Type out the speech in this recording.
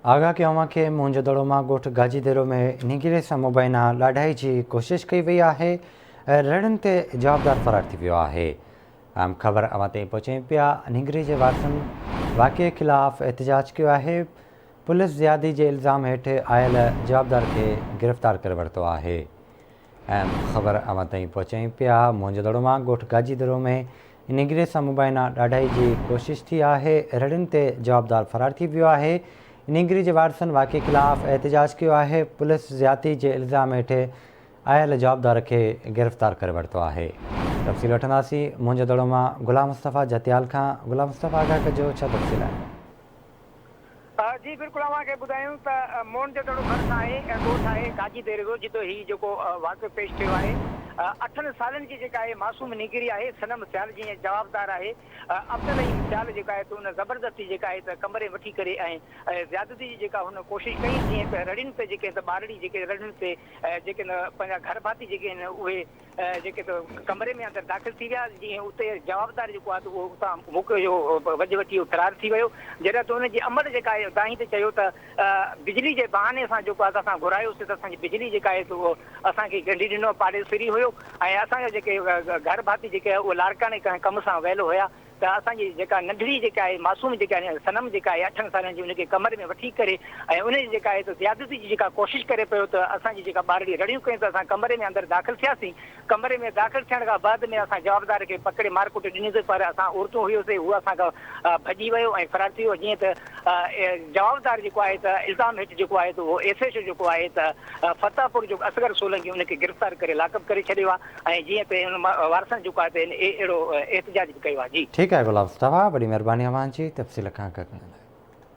آگاهه ڪيو اوهان کي موهن جو دڙو مان ڳوٺ گاجي ديرو ۾ نينگري سان مبينا ڏاڍائي جي ڪوشش ڪئي وئي آهي رڙين تي جوابدار فرار ٿي ويو آهي اهم خبر اوهان تائين پهچايون پيا نينگري جي وارثن واقعي خلاف احتجاج ڪيو آهي پوليس زيادي جي الزام هيٺ آيل جوابدار کي گرفتار ڪري ورتو آهي اهم خبر اوهان تائين پهچايون پيا موهن جو دڙو مان ڳوٺ گاجي دڙو ۾ نينگري سان مبينا ڏاڍائي جي ڪوشش ٿي آهي رڙين تي جوابدار فرار ٿي ويو آهي نينگري جي وارثن واقعي خلاف احتجاج ڪيو آهي پوليس زيادتي جي الزام هيٺ آيل جوابدار کي گرفتار ڪري ورتو آهي. تفصيل وٺنداسين منهنجو دڙو مان غلام مصطفيٰ جتيال کان غلام مصطفيٰ آگاهه ڪجو ڇا تفصيل آهن. جي بلڪل اوهان کي ٻڌايون ته موهن جو دڙو ڀرسان آهي ۽ ڳوٺ آهي گاجي ديري جو جتي هي جيڪو واقعو پيش ٿيو آهي اٺن سالن جي جيڪا آهي معصوم نينگري آهي صنم سيال جي جوابدار آهي عبدالرحيم سيال جيڪا آهي ته ان زبردستي جيڪا آهي ته ڪمري وٺي ڪري ۽ زيادتي جي جيڪا هن ڪوشش ڪئي جيئن ته رڙين تي جيڪي ته ٻارڙي جيڪي رڙين تي جيڪي نه پنهنجا گهر ڀاتي جيڪي آهن اهي جيڪي ته ڪمري ۾ اندر داخل ٿي ويا جيئن اتي جوابدار جيڪو آهي ته اهو اتان موقعي جو وجهه وٺي اهو فرار ٿي ويو جڏهن ته ان جي امڙ جيڪا آهي دانهين تي چيو ته بجلي جي بهاني سان جيڪو آهي ته اسان گهرايوسي ته اسان جي بجلي جيڪا آهي ته اهو اسان کي ڳنڍي ڏنو پاڙيسري هيو ۽ اسان جا جيڪي گهر ڀاتي جيڪي اهي لاڙڪاڻي ڪنهن ڪم سان ويل هيا ته اسان جي جيڪا ننڍڙي جيڪا آهي معصوم جيڪا آهي صنم جيڪا آهي اٺن سالن جي ان کي ڪمري ۾ وٺي ڪري ۽ ان جي جيڪا آهي ته زيادتي جي جيڪا ڪوشش ڪري پيو ته اسان جي جيڪا ٻارڙي رڙيون ڪيون ته اسان ڪمري ۾ اندر داخل ٿياسين ڪمري ۾ داخل ٿيڻ کان بعد ۾ اسان جوابدار کي پڪڙي مار ڪٽ ڏنيسين پر اسان عورتون هيوسي هو اسان کان ڀڄي ويو ۽ فرار ٿي ويو جيئن ته جوابدار جيڪو آهي ته الزام هيٺ جيڪو آهي ته اهو ايس ايڇ او جيڪو آهي ته فتح پور جو اصغر سولنگي ان کي گرفتار ڪري لاڪپ ڪري ڇڏيو آهي. ۽ جيئن ته ان وارثن جيڪو آهي ته اهڙو احتجاج به ڪيو آهي جي. ٺيڪ آهي غلام مصطفيٰ وڏي مهرباني اوهان جي تفصيل کان آگاهه ڪرڻ لاء.